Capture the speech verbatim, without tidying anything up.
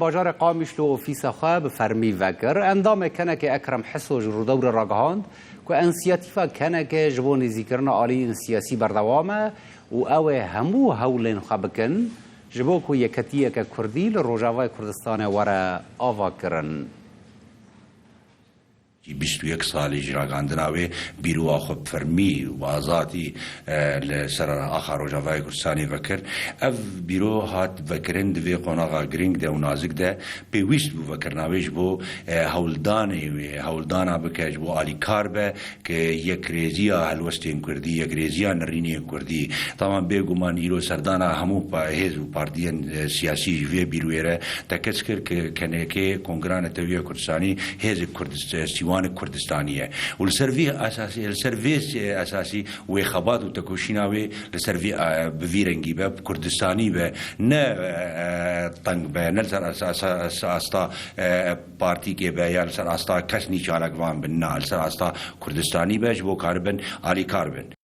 Bajarê Qamişlo ofîsa xwe bi fermî vekir. Endamê kenekê Ekrem Hiso ji Rûdewrê ragihand ku însiyatîfa kenekê ji bo nêzîkirina aliyên siyasî berdewam e û ew ê hemû hewlên xwe bikin ji bo ku yeketiyeke kurdî li Rojavayê Kurdistanê were avakirin. Bîst û yek salî ji ragihandina wê bîroya xwe bi fermî û bi azadî, e, li ser axa Rojavayê Kurdistanê vekir. Ev bîro hat vekirin di vê qonaxa giring de û nazik de pêwîst bû vekirina wê ji bo, e, hewldanê wê, hewldana bike ji bo alîkar be, ke yekrêziya helwestên kurdî, yekrêziya nirînên kurdî. Tamam, bêguman îro serdana hemû pa-, hêz û partiyên, e, siyasî ji vê bîroyê re tekez kir ke kenekê Kongreya Netewî ya Kurdistanî hêzek Kurdist-, sîwanek Kurdistanî ye. Û li ser vî esasî, li ser vê, e, esasî wê xebat û tekoşîna wê li ser vî, e, bi vî rengî be, bi Kurdistanî be, ne, e, e, teng be, ne li ser esa-, esa-, esa-, asta, e, partîkê be ya li ser asta kesnî çalakvan bin, na, li ser asta Kurdistanî be, ji bo karibin alîkar bin.